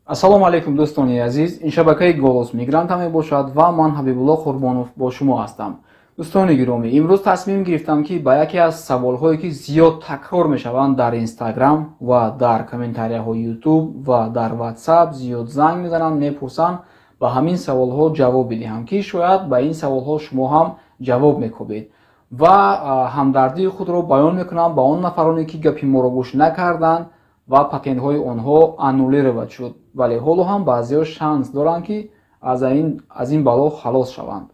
Ассалому алайкум, дӯстони азиз. Ин шабакаи «Голос мигранта» мебошад ва ман, Ҳабибулло Қурбонов, бо шумо ҳастам. Дӯстони гиромӣ, имрӯз тасмим гирифтам, ки ба яке аз саволҳое, ки зиёд такрор мешаванд дар Инстаграм ва дар комментарияҳои Ютуб ва дар Ватсап, зиёд занг мезананд, мепурсанд, ба ҳамин саволҳо ҷавоб бидиҳам, ки шояд ба ин саволҳо шумо ҳам ҷавоб мекобед. Ва ҳамдардии худро баён мекунам ба он нафароне, ки гапи моро гӯш накарданд ва патентҳои онҳо аннулировать шуд, вале ҳоло ҳам баъзеҳо шанс доранд, ки аз ин бало халос шаванд.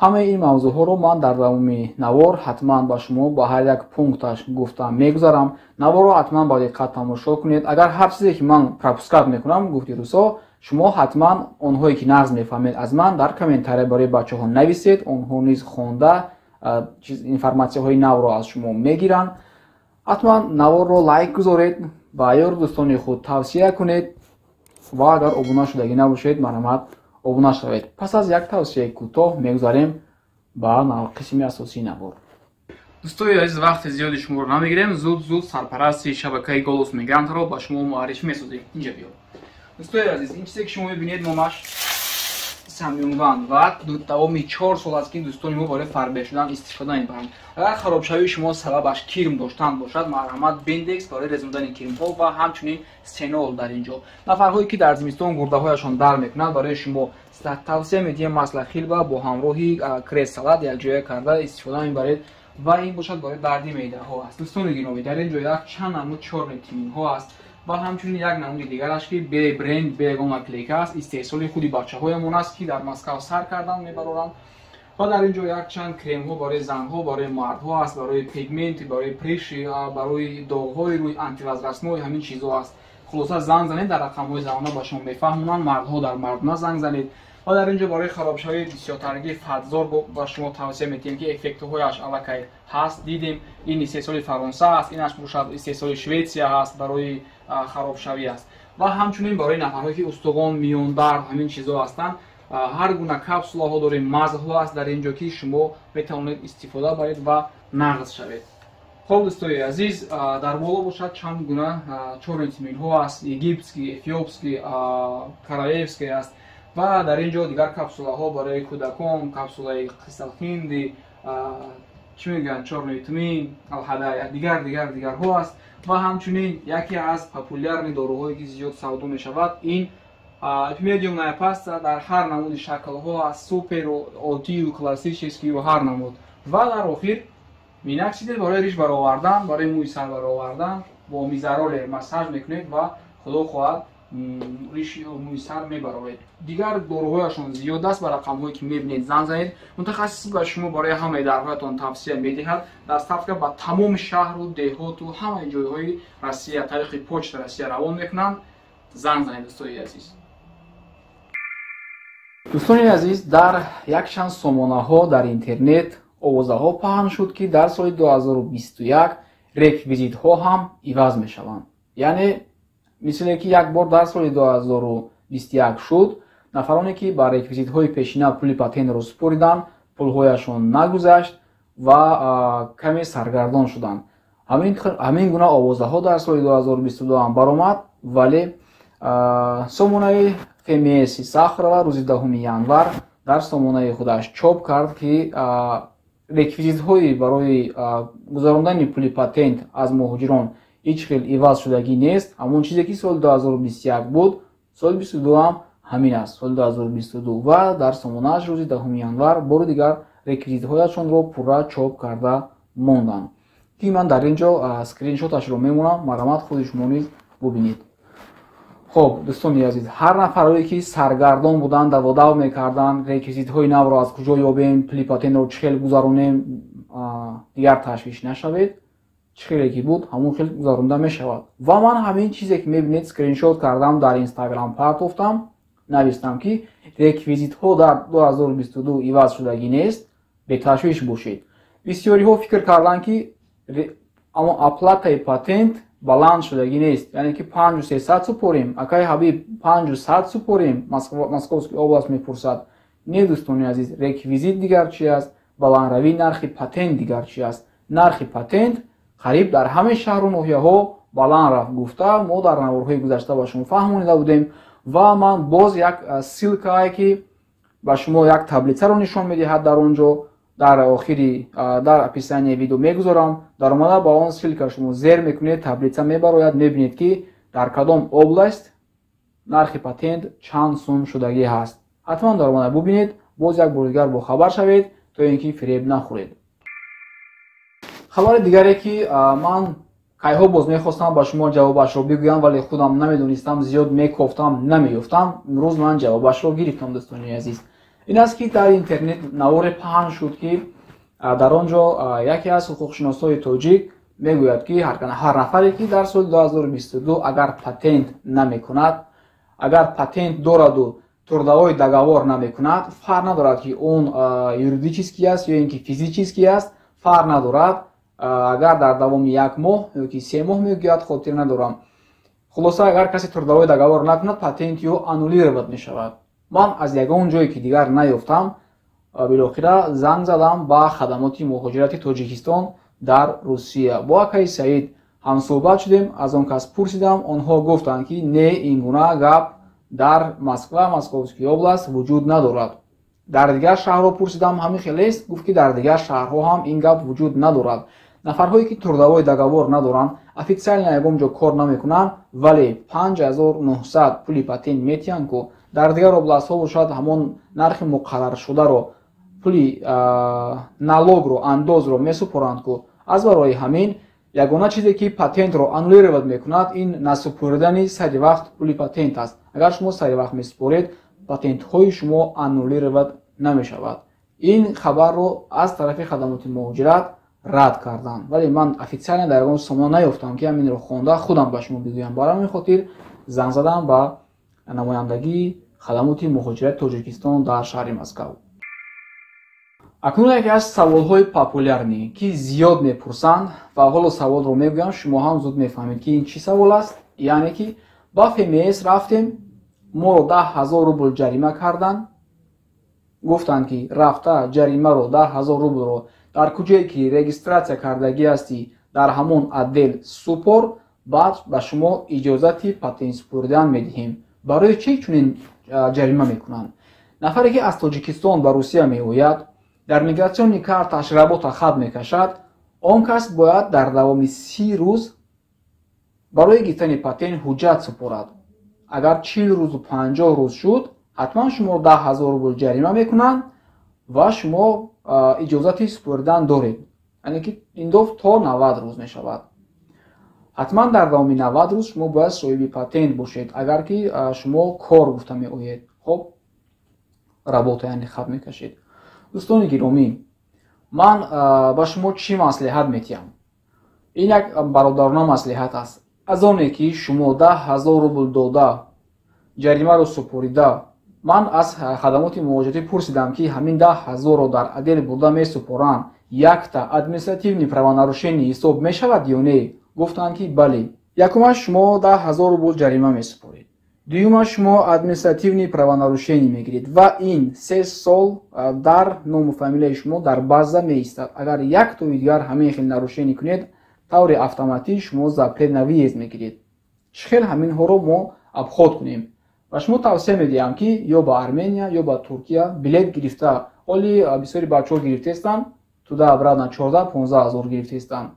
Ҳамаи ин мавзӯъҳоро ман дар давоми навор ҳатман ба шумо ба ҳар як пункташ гуфта мегузарам. Наворро ҳатман ба диққат тамошо кунед. Агар ҳар чизе, ки ман пропускать мекунам, гуфти рӯзҳо, шумо ҳатман, онҳое ки нағз мефаҳмед аз ман, дар комментария барои бачаҳо нависед. Онҳо низ хонда информатсияҳои навро аз шумо мегиранд. Ҳатман наворро лайк гузоред, ба ёру дӯстони худ тавсия кунед ва агар обуна шудагӣ набошед, марҳамат, обуна шавед. Пас аз як тавсияи кӯтоҳ мегузарем ба қисми асосии навор. Дӯстои азиз, вақти зиёди шуморо намегирем. Зуд зуд сарпарасти шабакаи «Голос мигрантро» ба шумо муаррифӣ месозем. Инҷа биё. Дӯстои азиз, ин чизе, ки шумо мебинед, номаш Самюнван ва давоми 4 сол аст, ки дӯстони мо барои фарбеҳ шудан истифода мебаранд. Агар харобшавии шумо сабабаш кирм доштан бошад, марҳамат, Бендекс барои резондани кирмҳо ва ҳамчунин Сенол. Дар ин ҷо нафарҳое, ки дар зимистон гурдаҳояшон дар мекунад, барои шумо тавсия медиҳем масло хилва бо ҳамроҳи кресс салат якҷоя карда истифода мебаред. Ва ин бошад, барои дарди меъдаҳо аст. Дӯстони гиромӣ, дар ин ҷо як чанд намуд чёрный тминҳо аст ва ҳамчунин як намуди дигараш, ки бе бренд, бе ягон наклейка аст, истеҳсоли худи бачаҳоямон аст, ки дар Москав сар кардан мебароранд. Ва дар ин ҷо якчанд кремҳо барои занҳо, барои мардҳо аст, барои пигмент, барои прыщи, барои доғҳои рӯй, антивозрастной, ҳамин чизҳо аст. Хулоса, занг занед дар рақамҳои занона, ба шумо мефаҳмонанд. Мардҳо дар мардона занг занед. Ва дар ин ҷо барои харобшавии бисёртарагии Фатзор ба шумо тавсия медиҳем, ки эффектҳояш аллакай ҳаст, дидем. Ин истеҳсоли Фаронса аст, инаш бошад, истеҳсоли Шветсия ҳаст, барои харобшавӣ аст. Ва ҳамчунин барои нафарҳое, ки устухон, миёндард, ҳамин чизҳо ҳастанд, ҳар гуна капсулаҳо дорем, мазҳо аст дар ин ҷо, ки шумо метавонед истифода баред ва нағз шавед. Хоб, дӯстои азиз, дар боло бошад, чанд гуна чёрный тминҳо аст: египетский, эфиопский, королевский аст. Ва дар ин ҷо дигар капсулаҳо барои кӯдакон, капсулаи қисталхинди, чӣ мегӯянд, чёрный тмин, алҳадая, дигар, дигар, дигарҳо аст. Ва ҳамчунин яке аз популярный доруҳое, ки зиёд савдо мешавад, ин эпимедиумная паста дар ҳар намуди шаклҳо аст: супер, оддию классический, ҳар намуд. Ва дар охир миноксидил барои риш баровардан, барои мӯи сар баровардан. Бо мезороллер массаж мекунед ва, худо хоҳад, риш, мӯи сар мебаровед. Дигар доруҳояшон зиёд аст. Ба рақамҳое, ки мебинед, занг занед. Мутахассис ба шумо барои ҳамаи дардҳоятон тавсия медиҳад. Доставка ба тамоми шаҳру деҳоту ҳамаи ҷойҳои Россия тариқи Почта Россия равон мекунанд. Занг занед, дӯстои азиз. Дӯстони азиз, дар якчанд сомонаҳо дар интернет овозаҳо паҳн шуд, ки дар соли 2021 реквизитҳо ҳам иваз мешаванд. Яъне мисле ки як бор дар соли 2021 шуд, нафароне, ки ба реквизитҳои пешина пули патентро супориданд, пулҳояшон нагузашт ва каме саргардон шуданд. Ҳамин гуна овозаҳо дар соли 2022 ҳам баромад, вале сомонаи ФМС Сахарова рӯзи 10 январ дар сомонаи худаш чоп кард, ки реквизитҳои барои гузарондани пули патент аз муҳоҷирон ҳеҷ хел иваз шудагӣ нест. Ҳамон чизе, ки соли 2021 буд, соли 22 ҳам ҳамин аст, соли 2022. Ва дар сомонааш рӯзи 10 январ бори дигар реквизитҳояшонро пурра чоп карда монданд, ки ман дар ин ҷо скриншоташро мемонам, марҳамат, худи шумо низ бубинед. Хоб, дӯстони азиз, ҳар нафарое, ки саргардон буданд, даводав мекарданд, реквизитҳои навро аз куҷо ёбем, пули патентро чӣ хел гузаронем, дигар ташвиш нашавед. Чӣ хеле ки буд, ҳамон хел гузаронда мешавад. Ва ман ҳамин чизе, ки мебинед, скриншот кардам, дар Инстаграм партофтам, навистам, ки реквизитҳо дар 2022 иваз шудагӣ нест, беташвиш бошед. Бисёриҳо фикр карданд, ки аммо оплатаи патент баланд шудагӣ нест, яъне ки 5300 супорем, акай Ҳабиб, 500 супорем, Московский область мепурсад. Не, дӯстони азиз, реквизит дигар чи аст, баландравии нархи патент дигар чи аст. Нархи патент қариб дар ҳамаи шаҳру ноҳияҳо баланд рафт гуфта мо дар наворҳои гузашта ба шумо фаҳмонида будем. Ва ман боз як ссылка е ки ба шумо як таблица ро нишон медиҳад, дар он ҷо дар охири дар описание видео мегузорам. Даромада ба он ссылка шумо зер мекунед, таблица мебарояд, мебинед, ки дар кадом область нархи патент чанд сум шудагӣ ҳаст. Ҳатман даромада бубинед, боз як бори дигар бохабар шавед, то ин ки фиреб нахӯред. Хабари дигаре, ки ман кайҳо боз мехостам ба шумо ҷавобашро бигӯям, вале худам намедонистам, зиёд мекофтам, намеёфтам, имрӯз ман ҷавобашро гирифтам, дӯстони азиз. Ин аст, ки дар интернет наворе паҳн шуд, ки дар он ҷо яке аз ҳуқуқшиносҳои тоҷик мегӯяд, ки ҳар нафаре, ки дар соли 2022 агар патент намекунад, агар патент дораду трудовой договор намекунад, фарқ надорад, ки он юридический аст ё ин ки физический аст, фарқ надорад, агар дар давоми як моҳ ё ки 3 моҳ мегӯяд, хотир надорам, хулоса, агар касе трудовой договор накунад, патенти ӯ аннулировать мешавад. Ман аз ягон ҷое ки дигар наёфтам, билохира занг задам ба хадамоти муҳоҷирати Тоҷикистон дар Русия, бо акаи Саид ҳамсӯҳбат шудем, аз он кас пурсидам. Онҳо гуфтанд, ки не, ин гуна гап дар Москва, Московский область вуҷуд надорад. Дар дигар шаҳрҳо пурсидам, ҳамин хелест? Гуфт, ки дар дигар шаҳрҳо ҳам ин гап вуҷуд надорад. Нафарҳое, ки трудовой договор надоранд, официально ягон ҷо кор намекунанд, вале 5900 пули патент метиҳанд ку, дар дигар область ҳо бошад, ҳамон нархи муқарраршударо, пули налог ро, андозро месупоранд ку. Аз барои ҳамин ягона чизе, ки патентро аннулировать мекунад, ин насупоридани сари вақт пули патент аст. Агар шумо сари вақт месупоред, патентҳои шумо аннулировать намешавад. Ин хабарро аз тарафи хадамоти муҳоҷират рад карданд, вале ман официально дар ягон сомона наёфтам, ки ҳаминро хонда худам ба шумо бигӯям. Бар ҳамин хотир занг задам ба намояндагии хадамоти муҳоҷирати Тоҷикистон дар шаҳри Москав. Акнун яке аз саволҳои популярный, ки зиёд мепурсанд, ва ҳоло саволро мегӯям, шумо ҳам зуд мефаҳмед, ки ин чӣ савол аст. Яъне ки ба ФМС рафтем, моро 10 000 рубл ҷарима карданд, гуфтанд, ки рафта ҷаримаро, 10 000 рублро, дар куҷое ки регистрация кардагӣ ҳастӣ, дар ҳамон отдел супор, баъд ба шумо иҷозати патент супоридан медиҳем. Барои чӣ чунин ҷарима мекунанд? Нафаре, ки аз Тоҷикистон ба Русия меояд, дар миграционный карташ работа хат мекашад, он кас бояд дар давоми 30 рӯз барои гирифтани патент ҳуҷҷат супорад. Агар 40 рӯзу 50 рӯз шуд, ҳатман шуморо 10 000 рубл ҷарима мекунанд ва шумо иҷозати супоридан доред. Яъне ки ин доф то 90 рӯз мешавад. Ҳатман дар давоми 90 рӯз шумо бояд соҳиби патент бошед, агар ки шумо кор гуфта меоед, хоб, работа, яъне хат мекашед. Дӯстони гиромӣ, ман ба шумо чӣ маслиҳат метиҳам? Ин як бародарона маслиҳат аст. Аз оне ки шумо 10 000 рубл дода, ҷаримаро супорида, ман аз хадамоти муҳоҷиратӣ пурсидам, ки ҳамин 10 000-ро дар отдел бурда месупоранд, якта административный правонарушение ҳисоб мешавад ё не? Гуфтанд, ки бале. Якумаш, шумо 10 000 рубл ҷарима месупоред, дуюмаш, шумо административный правонарушение мегиред ва ин 3 сол дар ному фамилияи шумо дар база меистад. Агар як тои дигар ҳамин хел нарушение кунед, таври автоматӣ шумо запрет на въезд мегиред. Чӣ хел ҳаминҳоро мо обход кунем? Ба шумо тавсия медиҳам, ки ё ба Армения, ё ба Туркия билет гирифта, ҳоли бисёри бачаҳо гирифтаестанд, туда обратно 14-15 ҳазор гирифтаестанд,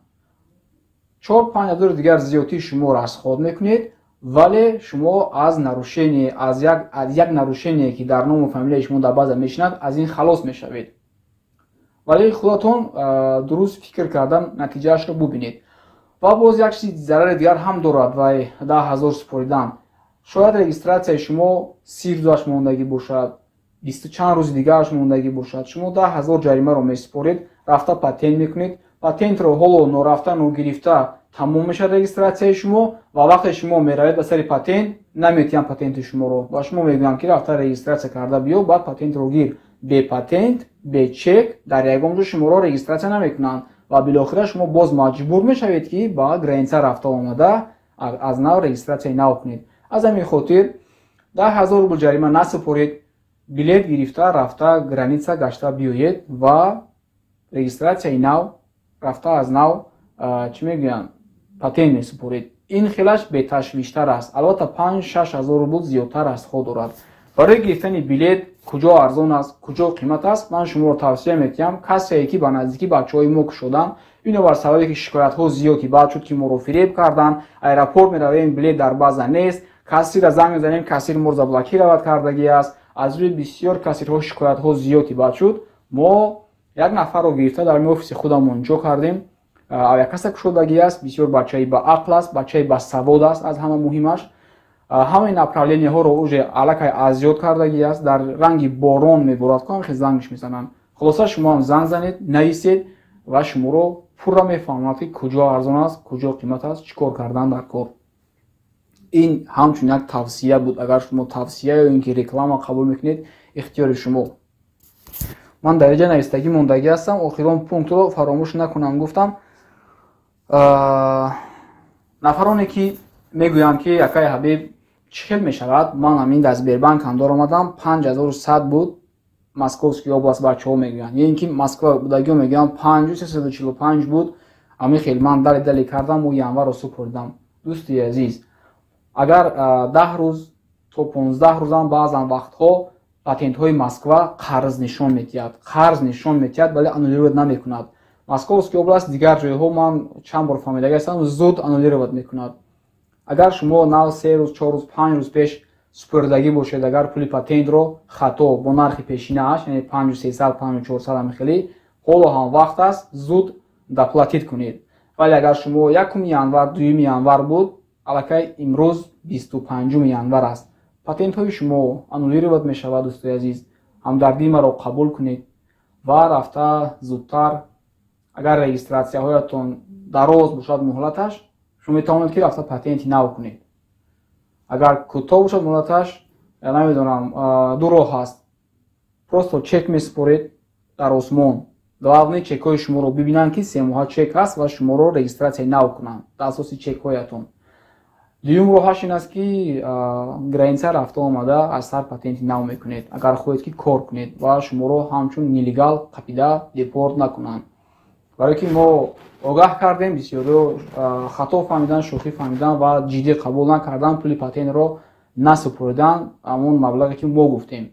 4-5 ҳазори дигар зиёдтӣ шумо расход мекунед, вале шумо аз нарушение, аз як нарушение, ки дар ному фамилияи шумо дар база мешинад, аз ин халос мешавед. Вале худатон дуруст фикр кардан, натиҷаашро бубинед. Ва боз як чизи зарари дигар ҳам дорад вай 10 000 супоридан. Шояд регистрация и шумо 30 рӯзаш мондагӣ бошад, бисту чанд рӯзи дигараш мондагӣ бошад. Шумо 10 000 ҷаримаро месупоред, рафта патент мекунед, патентро ҳоло норафта ногирифта тамом мешавад регистрация и шумо. Ва вақте шумо меравед ба сари патент, наметиҳанд патенти шуморо, ба шумо мегӯянд, ки рафта регистрация карда биё, баъд патентро гир. Бе патент, бе чек дар ягон ҷо шуморо регистрация намекунанд ва билохира шумо боз маҷбур мешавед, ки ба граница рафта омада, аз нав регистрация и нав кунед. Аз ҳамин хотир 10 000 рубл ҷарима насупоред, билет гирифта, рафта граница гашта биёед ва регистрация и нав рафта, аз нав, чӣ мегӯянд, патент месупоред. Ин хелаш беташвиштар аст. Албатта, 5-6 ҳазор рубл зиёдтар расход дорад. Барои гирифтани билет куҷо арзон аст, куҷо қимат аст, ман шуморо тавсия метиҳам, кассае ки ба наздикӣ бачаҳои мо кушоданд, бинобар сабабе ки шикоятҳо зиёд ки баъд шуд, ки моро фиреб карданд, аэропорт меравем, билет дар база нест, кассирра занг мезанем, кассир моро заблокировать кардагӣ аст. Аз рӯи бисёр кассирҳо шикоятҳо зиёд ки баъд шуд, мо як нафарро гирифта дар офиси худамон ҷо кардем. Авиакасса кушодагӣ аст, бисёр бачаи баақл аст, бачаи басавод аст, аз ҳама муҳимаш ҳамаи направлениҳоро уже аллакай азёд кардагӣ аст. Дар ранги борон меборад, кам хел зангш мезананд. Хулоса, шумо ҳам занг занед, нависед ва шуморо пурра мефаҳмонад, ки куҷо арзон аст, куҷо қимат аст, чӣ кор кардан дар кор. Ин ҳамчун як тавсия буд. Агар шумо тавсия ё ин ки реклама қабул мекунед, ихтиёри шумо. Ман дар инҷа навистагӣ мондагӣ ҳастам, охирон пунктро фаромӯш накунам гуфтам. Нафароне ки мегӯянд, ки акай Ҳабиб, чӣ хел мешавад, ман ҳамин дар Сбербанк ҳам даромадам, 5100 буд, Московский область бачаҳо мегӯянд, ё ин ки Москва будагиҳо мегӯянд, 5345 буд, ҳамин хел ман дали дали кардам у январро супурдам. Дӯсти азиз, агар 10 рӯз то 15 рӯзам баъзан вақтҳо патентҳои Москва қарз нишон медиҳад, қарз нишон медиҳад, вале аннулировать намекунад. Московский область, дигар ҷойҳо ман чанд бор фаҳмидагӣ ҳастам, зуд аннулировать мекунад. Агар шумо нав 3 рӯз, 4 рӯз, 5 рӯз пеш супурдагӣ бошед, агар пули патентро хато бо нархи пешинааш, яъне 5300, 5400, ҳамихелӣ, ҳоло ҳам вақт аст, зуд доплатить кунед. Вале агар шумо 1 январ, 2 январ буд, аллакай имрӯз 25 январ аст, патентҳои шумо аннулировать мешавад. Дӯстои азиз, ҳамдардии маро қабул кунед ва рафта зудтар, агар регистратсияҳоятон дароз бошад муҳлаташ, шумо метавонед, ки рафта патенти нав кунед. Агар кӯтоҳ бошад муҳлаташ, намедонам, ду роҳ ҳаст: просто чек месупоред дар осмон, главный чекҳои шуморо бибинанд, ки семоҳа чек ҳаст, ва шуморо регистратсияи нав кунанд дар асоси чекҳоятон. Дуюм роҳаш ин аст, ки граница рафта омада аз сар патенти нав мекунед, агар хоҳед, ки кор кунед ва шуморо ҳамчун нелегал қапида депорт накунанд. Барое ки мо огаҳ кардем, бисёриҳо хато фаҳмидан, шӯхӣ фаҳмидан ва ҷиддӣ қабул накардан, пули патентро насупоридан, ҳамон маблағе ки мо гуфтем.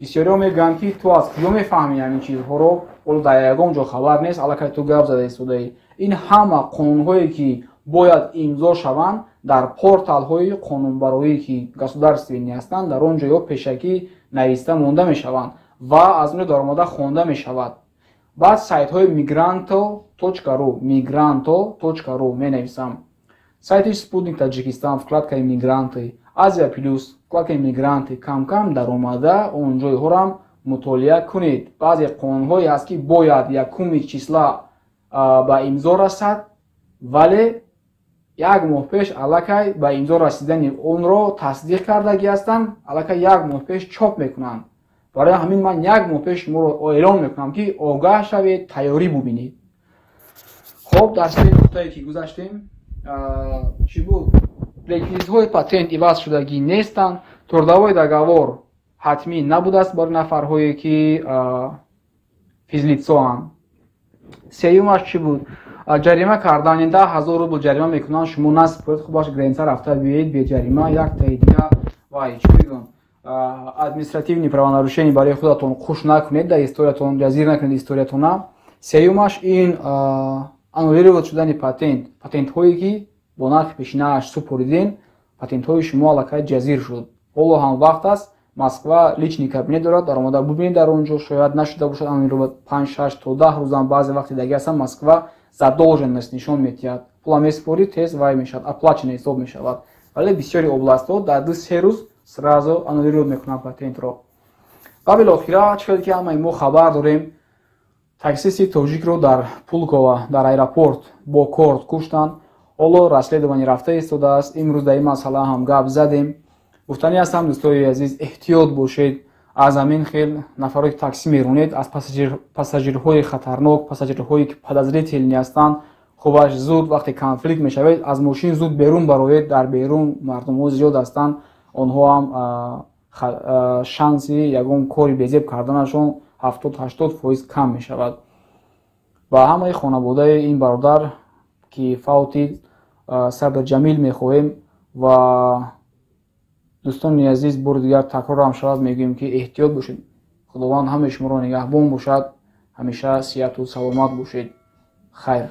Бисёриҳо мегӯянд, ки ту аз куҷо мефаҳмӣ ҳамин чизҳоро, ҳоло дар ягон ҷо хабар нест, аллакай ту гап зада истодаӣ. Ин ҳама қонунҳое ки бояд имзо шаванд, дар порталҳои қонунбароӣ, ки государственный ҳастанд, дар он ҷойҳо пешакӣ нависта монда мешаванд ва аз он ҷо даромада хонда мешавад. Баъд сайтҳои migranto.ru, migranto.ru менависам, сайти Спутник Таджикистан, вкладкаи «Мигранты», Азия Плюс, вкладкаи «Мигранты», камкам даромада он ҷойҳорам мутолиа кунед. Баъзе қонунҳое ҳаст, ки бояд якуми числа ба имзо расад, вале як моҳ пеш аллакай ба имзо расидани онро тасдиқ кардагӣ ҳастанд, аллакай як моҳ пеш чоп мекунанд. Барои ҳамин ман як моҳ пеш шуморо эълон мекунам, ки огаҳ шавед, тайёрӣ бубинед. Хоб, дар се нуқтае ки гузаштем, чӣ буд? Реквизитҳои патент иваз шудагӣ нестанд, трудовой договор ҳатмӣ набудааст барои нафарҳое ки физлицоанд. Сеюмаш чӣ буд? Ҷарима кардан, 10 000 рубл ҷарима мекунанд, шумо насупоред, хубаш граница рафта биёед беҷарима. Яктаи дига вай, чӣ мегӯям, административный правонарушение барои худатон хуш накунед, дар историятон ҷазир накунед историятона. Сеюмаш ин аннулировать шудани патент. Патентҳое ки бо нархи пешинааш супориден, патентҳои шумо аллакай ҷазир шуд. Ҳоло ҳам вақт аст, Москва личный кабинет дорад, даромада бубинед, дар он ҷо шояд нашуда бошад аннулировать. 5, 6 то 10 рӯзам баъзе вақти дигари ҳастан, Москва задолженность нишон медиҳад, пула месупорӣ, тез вай мешавад, оплачено ҳисоб мешавад. Вале бисёри областҳо дар 2-3 рӯз сразу аннулировать мекунанд патентро. Ва билохира, чӣ хеле ки ҳамаи мо хабар дорем, таксисти тоҷикро дар Пулково, дар аэропорт бо корд куштанд. Ҳоло расследование рафта истодааст. Имрӯз дар ин масъала ҳам гап задем. Гуфтанӣ ҳастам, дӯстои азиз, эҳтиёт бошед аз ҳамин хел нафарое ки таксӣ меронед, аз пассажирҳои хатарнок, пассажирҳое ки подозрительный ҳастанд. Хубаш зуд вақте конфликт мешавед, аз мошин зуд берун бароед. Дар берун мардумҳо зиёд ҳастанд, онҳо ҳам шанси ягон кори безеб карданашон 70-80% кам мешавад. Ба ҳамаи хонаводаи ин бародар, ки фавтид. Сабр ҷамил мехоҳем. Ва дӯстони азиз, бори дигар такрорам шавад, мегӯем, ки эҳтиёт бошед. Худованд ҳамаи шуморо нигаҳбон бошад. Ҳамеша сиҳату саломат бошед. Хайр.